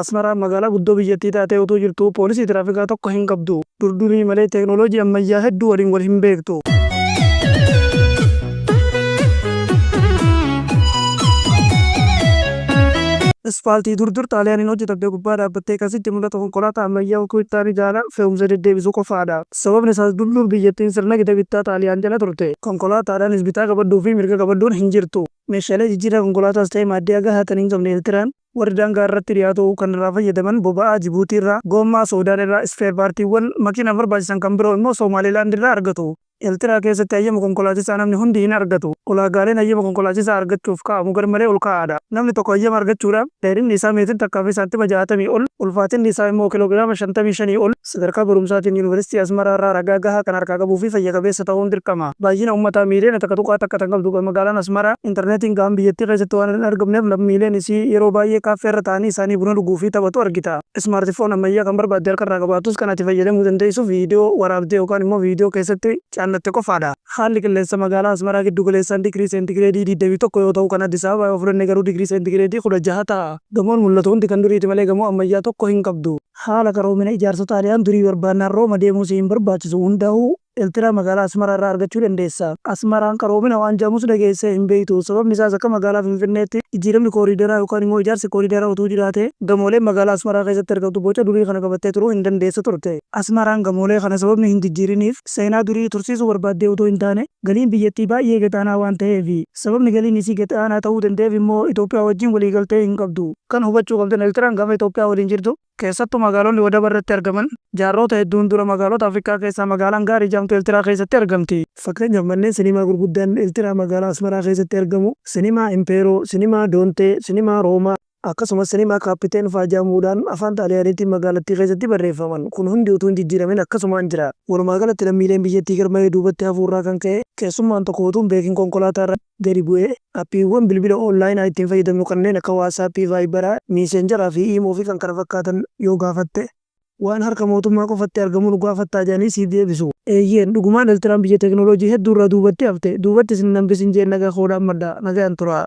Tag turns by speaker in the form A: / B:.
A: Asmaraan magaalaa guddoo biyyattii taatee utuu jirtuu poolisii tiraafikaa tokko hin qabdu. Dur-durii malee teeknooloojii ammayyaa hedduu waliin wal hin beektu. Ispaaltii dur-dur Xaaliyaaniin hojjetamte gubbaa dhaabbattee kan sitti mul'atu konkolaataa ammayyaa Kuwittaanii jaala fe'umsa deddeebisu qofaadha. Sababni isaas dur-dur biyyattiin sirna gita bittaa Xaaliyaan jala turte. Konkolaataadhaanis bitaa qabadhuu fi mirga qabadhuun hin jirtu. Meeshaalee jijjiirraa konkolaataas ta'e maaddiyaa gahaa kan hin qabne Eertiraan, warri daangaa irratti dhiyaatu kan irraa fayyadaman boba'aa Jibuutiirraa, goommaa Suudaan irraa, ispeer paartiiwwan makiinaaf barbaachisan kan biroo immoo Soomaalilaand irraa argatu. Eertiraa keessatti hayyama konkolaachisaa namni hundi hin argatu. Ulaagaaleen hayyama konkolaachisaa argachuuf kaa'amu garmalee olka'aadha. Namni tokko hayyama argachuudhaaf dheerinni isaa meetira takkaa fi saantima jahaatamii ol, ulfaatinni isaa immoo kiloogiraama shantamii shanii ol, sadarkaa barumsaatiin Yuunivarsiitii Asmaraa irraa ragaa gahaa kan harkaa qabuu fi fayya qabeessa ta'uun dirqama. Baay'ina ummataa miiliyoona 1.1 tan qabdu magaalaan Asmaraa, intarneetiin gahaan biyyattii keessatti waan hin argamneef lammiileen isii yeroo baay'ee kaaffee irra taa'anii isaanii buna dhuguu fi taphatu argita. Smartphone ammayyaa kan barbaadde harka irraa qabaatus kan ati fayyadamuu dandeessu viidiyoo waraabdee yookaan immoo viidiyoo keessatti caannatte qofaadha. Haalli qilleensa magaalaa Asmaraa giddu galeessaan digirii seentigireedii 21 yoo ta'u kan Addis Ababaa yoo fudhanne garuu digirii seentigireedii 16 ta'a. Gamoon mul'atu hundi kan duriiti malee gamoo ammayyaa tokko hin qabdu. Haala qaroomina ijaarsa Xaaliyaan durii barbaannaan Rooma deemuu si hin barbaachisu. Hundaahuu Eltiraa magaalaa Asmaraa irraa argachuu dandeessa. Asmaraan qaroomina waan jedhamus dhageessee hin beektu. Sababni isaas akka magaalaa Finfinneetti jijjiiramni kooriidaraa yookaan immoo ijaarsi kooriidaraa utuu jiraatee gamooleen magaalaa Asmaraa keessatti argamtu boca durii kana qabattee turuu hin dandeessu turte. Asmaraan gamoolee kana sababni hin jijjiiriniif seenaa durii tursiisuu barbaaddee utuu hin taane galiin biyyattii baay'ee gad aanaa waan ta'eefi. Sababni galiin isii gad aanaa ta'uu danda'eef immoo Itoophiyaa wajjin waliigaltee hin qabdu. Kan hubachuu qabdan Eltiraan gaafa Itoophiyaa waliin jirtu Keessattu magaalonni wadaba irratti argaman jaarroota hedduun dura magaalota Afrikaa keessaa magaalaan Gaarii jedhamtu Eltiraa keessatti argamti. Fakkeenyaaf manneen sinimaa gurguddaan Eltiraa magaalaa Asmaraa keessatti argamu Sinimaa Impeeroo, Sinimaa Doontee, Sinimaa Roomaa, akkasumas Sinimaa Kaappiteen faa jedhamuudhaan afaan Xaaliyaaniitiin magaalattii keessatti barreeffaman. Kun hundi utuu hin jijjiiramin akkasumaan jira. Walumaagalatti lammiileen biyyattii garmalee duubatti hafuurraa kan ka'e keessummaan tokko utuu hin beekin konkolaataarra gadi bu'ee appiiwwan bilbila oonlaayinaa ittiin fayyadamnu kanneen akka Waatsaappii, Vaayibaraa, Miiseenjaraa fi Iimoo fi kkf yoo gaafatte waan harka mootummaa qofatti argamu nu gaafattaa jedhanii siif deebisu. Eeyyeen, dhugumaan Eltiraan biyya teeknooloojii hedduurraa duubatti hafte. Duubatti isin hin hambisin jeen nagaa koo dhaammadha. Nagayaan turaa.